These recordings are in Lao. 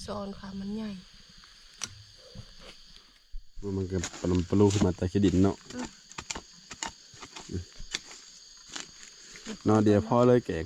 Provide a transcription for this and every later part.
ສອນຂາມັນໃຫຍ່ ມັນກໍປະນຳປະລູຂຶ້ນມາແຕ່ຂີ້ດິນເນາະ. ເນາະ ດຽວພໍເລີຍແກງ.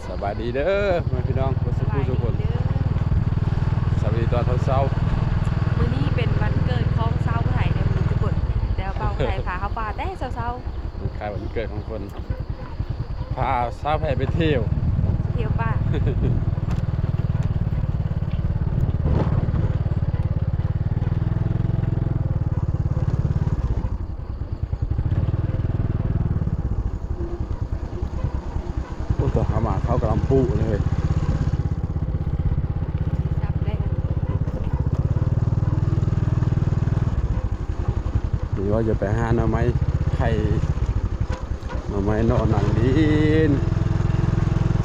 ສະບາຍດີເດີ ພໍ່ແມ່ພີ່ນ້ອງ ເບິດສູ່ຜູ້ສູ່ຄົນ. ສະບາຍດີຕອນເຊົ້າໆ. ມື້ນີ້ເປັນວັນເກີດຂອງຊາວໄທເດີທຸກຄົນ ແຕ່ວ່າບ່າວໄທພາເຮົາມາແຕ່ເຊົ້າໆ. ມັນຄ້າຍວັນເກີດຂອງເພິ່ນ ພາຊາວໄທໄປທ່ຽວ ທ່ຽວປ່າ. ໂອ້ ຕອນເຮົາມາເຂົາກຳລັງປູເລີຍ. ນີ້ວ່າຈະໄປຫາໜໍ່ໄມ້ໄຜ່ ໜໍ່ໄມ້ເນາະ ນັ່ງດິນ.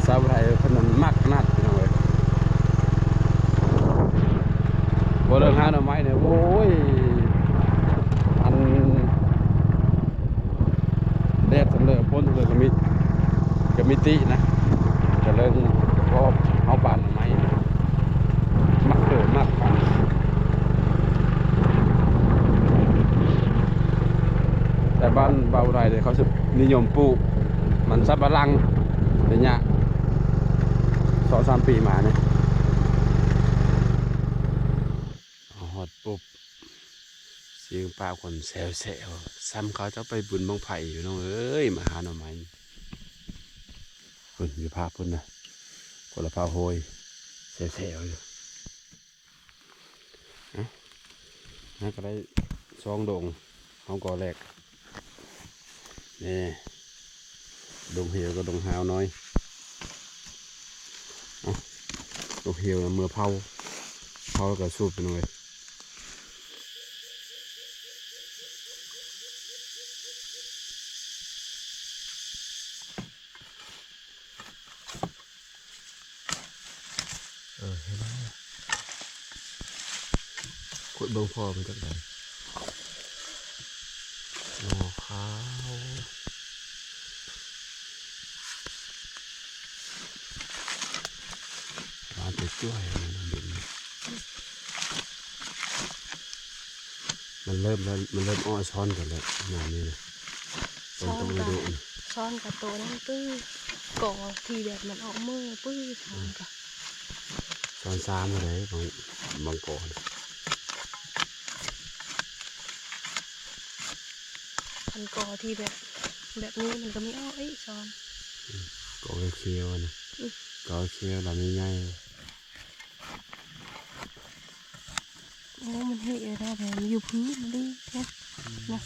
ຊາວໄທເພິ່ນນັ້ນມັກຂະໜາດ ພີ່ນ້ອງເອີຍ. ບໍ່ເລື່ອງຫາໜໍ່ໄມ້ນີ້ ໂອ້ຍ ອັນ ແດດສ່ຳເລີ ຝົນສ່ຳເລີກໍມີ ກໍມີຕິນະ ກໍເລີຍພໍເຮົາປານໄມ້ ມັກເກີດມັກປັນ. ແຕ່ບ້ານບ່າວໄທເດ ເຂົາຊິນິຍົມປູກມັນສຳປະຫຼັງ ໄລຍະສອງສາມປີມານີ້. ຮອດປຸບ ສຽງປາຄົນແຊວໆ ສ່ຳເຂົາເຈົ້າໄປບຸນບັ້ງໄຟ ພີ່ນ້ອງເອີຍ ມາຫາໜໍ່ໄມ້. ພຸ້ນ ຢູ່ພາກພຸ້ນນະ ຄົນລະພາກໂຮຍ ແຊວໆ ຢູ່. ເອົ້າ ຫາກໍໄດ້ສອງດົງ ເຮົາກໍແລກ. ນີ້ ດົງເຫວກັບດົງຫາວນ້ອຍ. ເອົາ ດົງເຫວເມືອເຜົາ ເຜົາແລ້ວກໍສູບໄປໜ່ອຍ. ເອີ ເຫັນແລ້ວ ຂຸດເບິ່ງພໍມັນຈັກໃດ ໜໍ່ຂາວ ມາແຕ່ຈ້ວຍ ມັນເລີ່ມແລ້ວ ມັນເລີ່ມອອກຊ້ອນກັນແລ້ວ ໜ້ານີ້ນະ. ຊ້ອນກັນ ຊ້ອນກັບໂຕນັ້ນ ປື້ ກໍທີ່ແບບມັນອອກມື ປື້ ຊ້ອນກັນ ຊ້ອນຊ້າມາໄດ໋ ບາງ ບາງກໍນະ ອັນກໍທີ່ແບບ ແບບນີ້ມັນກໍມີອອກອີກຊ້ອນ ອືມ ກໍຂຽວໆ ນະ ອືມ ກໍຂຽວລະມີໃຫຍ່. ໂອ້ ມັນເຮັດໄດ້ແບບຢູ່ພື້ນເລີຍນະ ນະ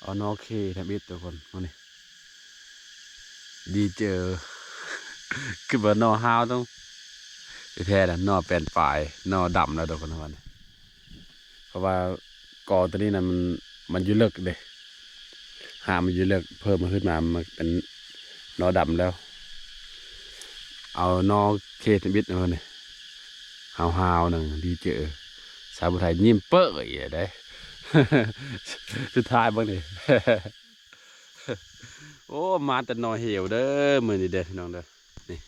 ເອົາໜໍ່ເຄທຳອິດທຸກຄົນ ມື້ນີ້ ດີເຈີ ຄືວ່າໜໍ່ຫາວຕ້ອງ ທີ່ແທ້ນະ ໜໍ່ແປ້ນປາຍ ໜໍ່ດຳແລ້ວທຸກຄົນ ວັນນີ້. ເພາະວ່າກໍຕົວນີ້ນະ ມັນ ມັນຢູ່ເລິກເດ້ ຫາກມັນຢູ່ເລິກ ເພີ່ມມາຂຶ້ນມາ ມັນເປັນໜໍ່ດຳແລ້ວ. ເອົາໜໍ່ເຄທຳອິດເອົານີ້ ຫາວໆ ໜຶ່ງ ດີເຈີ ສາວຜູ້ໄທຍິ້ມເປີ້ຍເດ້ ສຸດທ້າຍເບິ່ງນີ້. ໂອ້ ມາແຕ່ໜໍ່ເຫວເດີ ມື້ນີ້ເດີ ພີ່ນ້ອງເດີ. ນີ້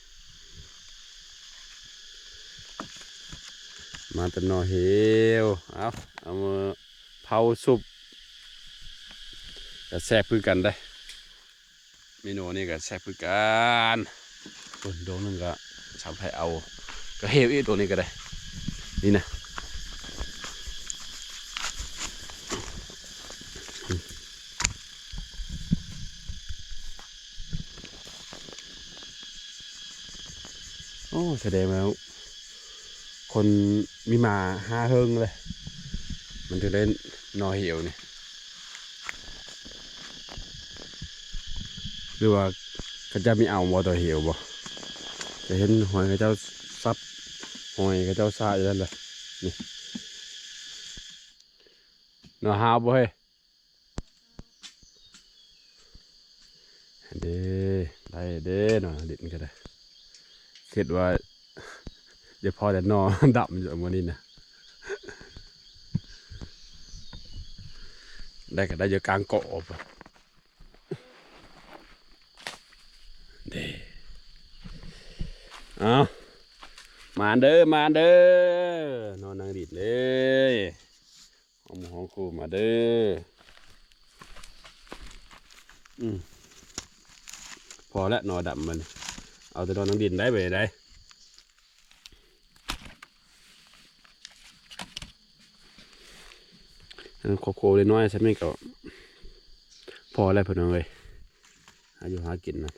ມາແຕ່ໜໍ່ເຫວ ເອົາ ເອົາມາເຜົາສຸບ ກະແຊບຄືກັນເດ້ ເມນູນີ້ກະແຊບຄືກັນ. ໂອ້ຍ ດອກໜຶ່ງກະສາວໄທເອົາ ກະເຫວອີກ ດອກນີ້ກະໄດ້ ນີ້ນະ. ໂອ້ ສະແດງວ່າຄົນມີມາຫາເຫິງເລີຍ ມັນຈຶ່ງໄດ້ໜໍ່ຫຽວນີ້ ຫຼືວ່າເຂົາເຈົ້າມີເອົາບໍ່ຕໍ່ຫຽວບໍ່? ຈະເຫັນຫອຍເຂົາເຈົ້າສັບ ຫອຍເຂົາເຈົ້າສາຢູ່ນັ້ນແຫຼະ ນີ້ ໜໍ່ຫາວບໍ່ເຮີ້ຍ? ເດ້ ໄດ້ເດ້ເນາະ ດິນກໍໄດ້ ຄິດວ່າຈະພໍແຕ່ໜໍ່ດຳຢູ່ມື້ນີ້ນະ ໄດ້ກໍໄດ້ຢູ່ກາງເກາະພຸ້ນເດ້ ເອົາ ມາເດີ ມາເດີ ໜໍ່ນາງດິນເອີຍ. ຫອມຫອມຄູ່ມາເດີ ອືມ ພໍແລ້ວໜໍ່ດຳມັນ ເອົາແຕ່ໜໍ່ນາງດິນໄດ້ ໄປໄດ້ ອັນນັ້ນໂຄໂຄ່ນ້ອຍໆ ຊ່ຳນີ້ກໍພໍແລ້ວ ພີ່ນ້ອງເອີຍ ຫາຢູ່ຫາກິນນະ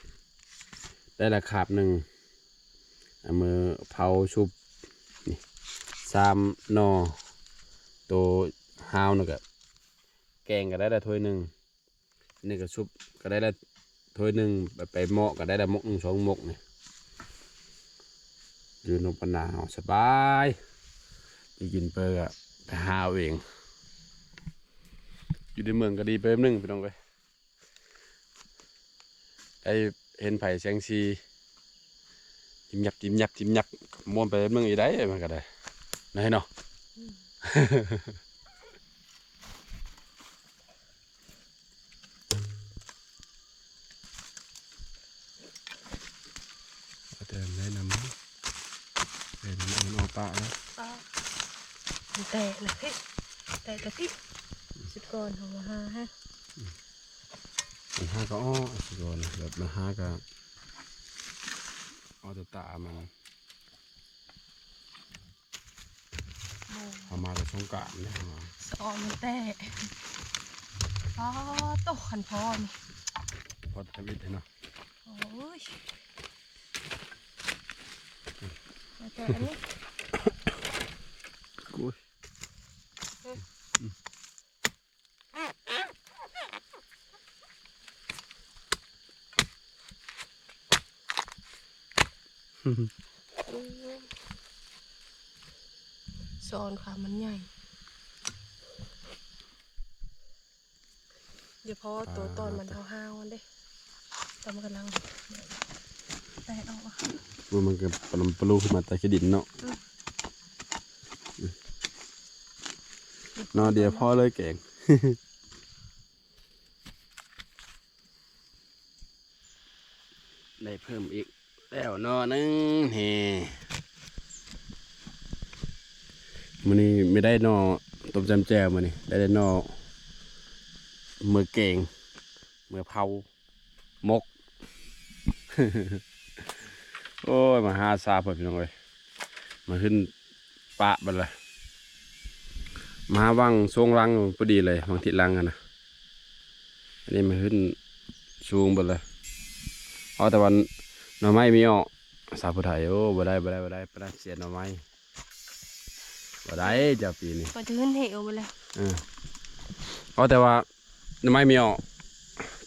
ໄດ້ລະຄາບໜຶ່ງ ເອົາມືເຜົາຊຸບ ນີ້ ສາມໜໍ່ ໂຕຫາວນັ້ນກະ ແກງກໍໄດ້ລະຖ້ວຍໜຶ່ງ ນີ້ກໍຊຸບກໍໄດ້ລະຖ້ວຍໜຶ່ງ ໄປເໝາະກໍໄດ້ລະໝົກໜຶ່ງສອງໝົກນີ້ ຢູ່ນອກບ້ານນາເຮົາສະບາຍ ໄປກິນເປີກໍໄປຫາເອົາເອງ ຢູ່ໃນເມືອງກໍດີໄປແບບໜຶ່ງ ພີ່ນ້ອງເອີຍ. ໄດ້ເຫັນໄຟແສງສີ ຕິມຍັບ ຕິມຍັບ ຕິມຍັບ ມ່ວນໄປເບິ່ງອີກໄດ້ ມັນກໍໄດ້ ນະເນາະ ອືມ ແຕ່ໄດ້ນຳ ແຕ່ນຳເອົາປານະ ປາ ແຕ່ນະ ແຕ່ກະຕິ ສຸດກ່ອນເຮົາຫາໃຫ້ ມັນຫາກໍອ້ອ ສຸດກ່ອນ ແບບມັນຫາກໍອ້ອແຕ່ຕາມັນ ໂອ້ ເຮົາມາແຕ່ສົງການເດ້ ເຮົາມາ ສະອອນມັນແຕ່ ອໍ ໂຕ ຄັນພໍນີ້ ພໍທຳອິດເນາະ ໂອ້ຍ ແຕ່ອັນນີ້ ໂອ້ຍ ອືມ ສອນຂາມັນໃຫຍ່ ດຽວພໍໂຕຕອນມັນຫ້າວໆຫັ້ນເດ້ ຕອນມັນກຳລັງແຕກອອກ ມັນກໍປະລຸມປະລູຂຶ້ນມາແຕ່ຂີ້ດິນເນາະ ອືມ ເນາະ ດຽວພໍເລີຍແກງ ໄດ້ເພີ່ມອີກແລ້ວໜໍ່ໜຶ່ງແຮ ມື້ນີ້ມີໄດ້ໜໍ່ຕົ້ມຈຳແຈ່ວ ມື້ນີ້ໄດ້ແຕ່ໜໍ່ເມືອແກງ ເມືອເຜົາ ໝົກ ໂອ້ຍ ມາຫາຊາເພິ່ນ ພີ່ນ້ອງເອີຍ ມາຂຶ້ນ ປະບັດລະ ມາຫວ່າງຊ່ວງຫຼັງພໍດີເລີຍ ຫວ່າງທິດຫຼັງຫັ້ນນະ ອັນນີ້ມັນຂຶ້ນສູງເບິດເລີຍ ເອົາແຕ່ວ່າໜໍ່ໄມ້ມີອອກ ສາວຜູ້ໄທ ໂອ້ ບໍ່ໄດ້ ບໍ່ໄດ້ ບໍ່ໄດ້ ປະໜາດເສຍໜໍ່ໄມ້ ບໍ່ໄດ້ເຈົ້າປີນີ້ ມັນຈະຂຶ້ນເຫວເບິດເລີຍ ເອີ ເອົາແຕ່ວ່າ ໜໍ່ໄມ້ມີອອກ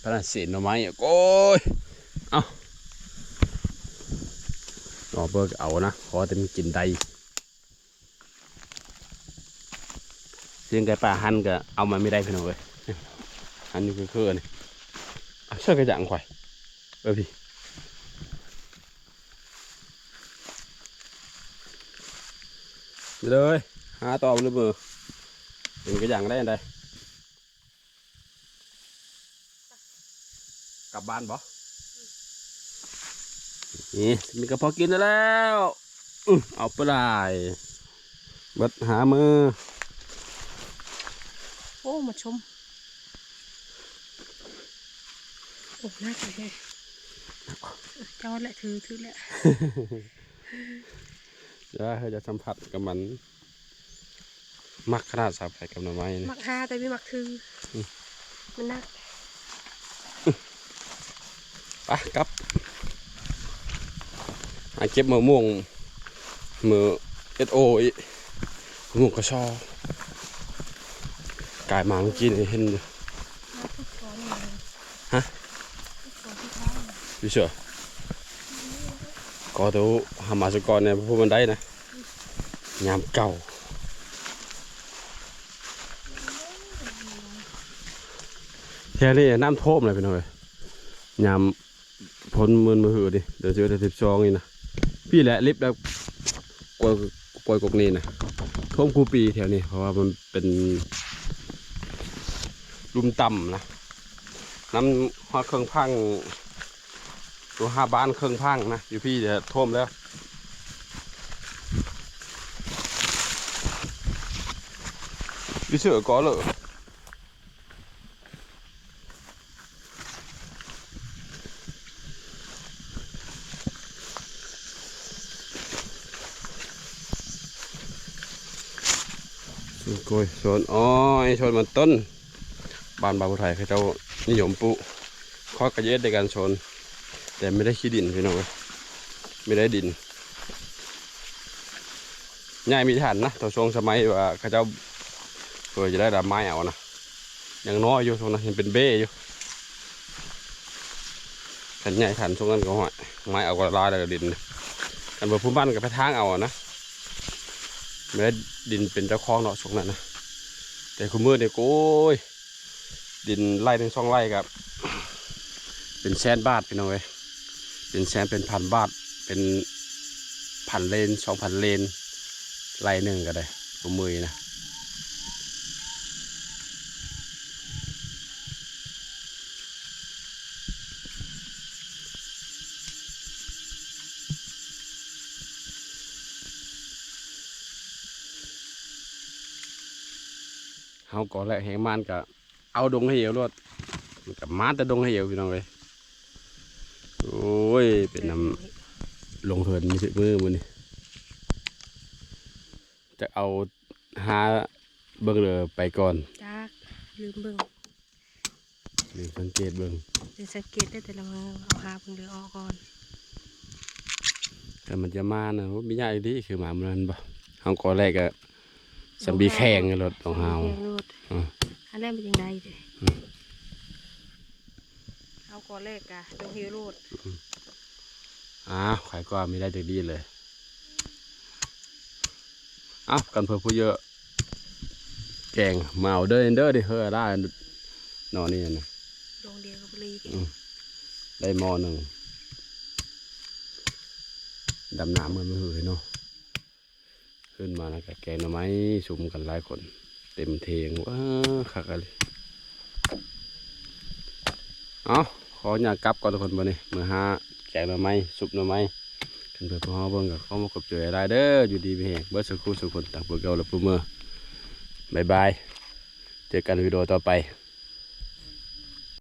ປະໜາດເສຍໜໍ່ໄມ້ ໂອ້ຍ ເອົ້າ ໜໍ່ເບີກເອົານະ ຂໍແຕ່ມັນກິນໄດ້ ສຽງໄກ່ປ່າຫັ້ນກໍເອົາມາບໍ່ໄດ້ ພີ່ນ້ອງເອີຍ ຫັ້ນຢູ່ຄືໆ ນີ້ ເອົາ ເຊື່ອກະຫຍັງຂ້ອຍ ເອີ ພີ່ ເລີຍ ຫາຕໍ່ເລີຍເບີ ເປັນກະຫຍັງໄດ້ອັນໃດ ກັບບ້ານບໍ່? ນີ້ ມີກະເພາະກິນແລ້ວ ອື ເອົາໄປຫຼາຍ ເບິດຫ້າມື້ ໂອ້ ມາຊົມ ໂອ້ ໜັກແທ້ ເຈົ້າແຫຼະຖື ຖືແຫຼະ ຢ່າໃຫ້ຈະສຳຜັດກັບມັນ ມັກຂະໜາດສາວໄພກັບໜໍ່ໄມ້ນີ້ ມັກຫາແຕ່ບໍ່ມັກຖື ອື ມັນໜັກ ໄປກັບ ຫາເກັບມະມ່ວງ ມື້ເອັດໂອອີກ ມະມ່ວງກະຊໍ ໂ ກາຍມາເມື່ອກີ້ນີ້ເຫັນຢູ່. ຮະ? ຢູ່ເຊື່ອ ກໍໂຕຫາມາສະກ່ອນແດ່ ຜູ້ມັນໄດ້ນະ ຍາມເກົ່າ. ແຖວນີ້ນ້ຳຖ້ວມເລີຍພີ່ນ້ອງເອີຍ ຍາມ ຝົນມື້ ມື້ຮືນີ້ ເດືອນສິບເອັດ ເດືອນສິບສອງນີ້ນະ ປີແຫຼະລິບແລ້ວ ກວຍ ກວຍກົກນີ້ນະ ຖ້ວມຄູ່ປີແຖວນີ້ ເພາະວ່າມັນເປັນລຸ່ມຕ່ຳນະ ນ້ຳຮອດເຄິ່ງພັງ ຕົວຫ້າບ້ານເຄິ່ງພັງນະ ຢູ່ພີ້ແຫຼະຖ້ວມແລ້ວ ຢູ່ເຊື່ອກໍເລີຍ. ສວນກ້ວຍ ສວນອ້ອຍ ສວນມັນຕົ້ນ ບ້ານບ່າວຜູ້ໄທເຂົາເຈົ້ານິຍົມປູກ ຂ້ອຍກໍຈະເຮັດຄືກັນສວນ ແຕ່ບໍ່ໄດ້ຂີ້ດິນພີ່ນ້ອງເອີຍ ບໍ່ໄດ້ດິນ ໃຫຍ່ມີທັນນະ ຕອນຊ່ວງສະໄໝວ່າເຂົາເຈົ້າ ເອີ ຈະໄດ້ດຳໄມ້ເອົານະ ຍັງນ້ອຍຢູ່ຊ່ວງນັ້ນ ຍັງເປັນເບ້ຢູ່ ຄັນໃຫຍ່ທັນຊ່ວງນັ້ນກໍ ໂອ້ຍ ໄມ້ເອົາກໍຫຼາຍແລ້ວ ດິນ ຄັນບໍ່ຜູ້ໝັ້ນກໍໄປທາງເອົານະ ແມ່ນດິນເປັນເຈົ້າຂອງເນາະຊ່ວງນັ້ນນະ ແຕ່ຄູ່ມື້ນີ້ ໂອ້ຍ ດິນໄລ່ໜຶ່ງສອງໄລ່ກໍເປັນແສນບາດພີ່ນ້ອງເອີຍ ເປັນແສນເປັນພັນບາດ ເປັນພັນເລນສອງພັນເລນ ໄລ່ໜຶ່ງກໍໄດ້ ບໍ່ເມື່ອຍນະ. ເຮົາກໍແລະແຮງມານກະ ເອົາດົງໃຫ້ເອວໂລດ ມັນກໍມາແຕ່ດົງໃຫ້ເອວ ພີ່ນ້ອງເອີຍ. ໂອ້ຍ ເປັນນຳລົງເຮືອນມື້ ມື້ ມື້ນີ້ ຈັກເອົາຫາເບິ່ງເດີ ໄປກ່ອນ ຈັກ ລືມເບິ່ງ ລືມສັງເກດເບິ່ງ ລືມສັງເກດໄດ້ ແຕ່ລະມື້ເອົາຫາເບິ່ງເດີ ອອກກ່ອນ ແຕ່ມັນຈະມານະ ໂອ້ ມີຍາກອີ່ຫຼີ ຄືມາມື້ນັ້ນບໍ່ ເຮົາກໍແລກກະ ສຳບີແຂງໂລດຂອງເຮົາ ສຳບີແຂງໂລດ ອືມ ອັນນັ້ນມັນຈັ່ງໃດເດ ອືມ ເຮົາກໍແລກກະຕົງເຮໂລດ ອືມ ອ້າວ ໃຜກໍມີໄດ້ຈັກດີເລີຍ ເອົ້າ ກັນເພື່ອຜູ້ເຍອະ ແກງມາເອົາເດີ ເດີ ເດີ ເຮີ ລາ ໜໍ່ນີ້ນະ ດອງດຽວກັບລີ ອືມ ໄດ້ໝໍ້ໜຶ່ງ ດຳນ້ຳເມືອມື້ເຮີເນາະ. ຂຶ້ນມາແລ້ວກໍແກງໜໍ່ໄມ້ ຊຸມກັນຫຼາຍຄົນ ເຕັມເຖງ ວ້າ ຄັກອີ່ຫຼີ. ເອົ້າ ຂໍອະນຸຍາດກັບກ່ອນທຸກຄົນ ບັດນີ້ ເມືອຫາແກງໜໍ່ໄມ້ ຊຸບໜໍ່ໄມ້ ຄັນເພື່ອນພວກເຮົາເບິ່ງກໍຂໍຂອບໃຈຫຼາຍເດີ ຢູ່ດີມີແຮງເບິດສູ່ຄູ່ສູ່ຄົນ ທັງຜູ້ເກົ່າ ແລະ ຜູ້ໃໝ່ ບາຍບາຍ ເຈີກັນວິດີໂອຕໍ່ໄປ.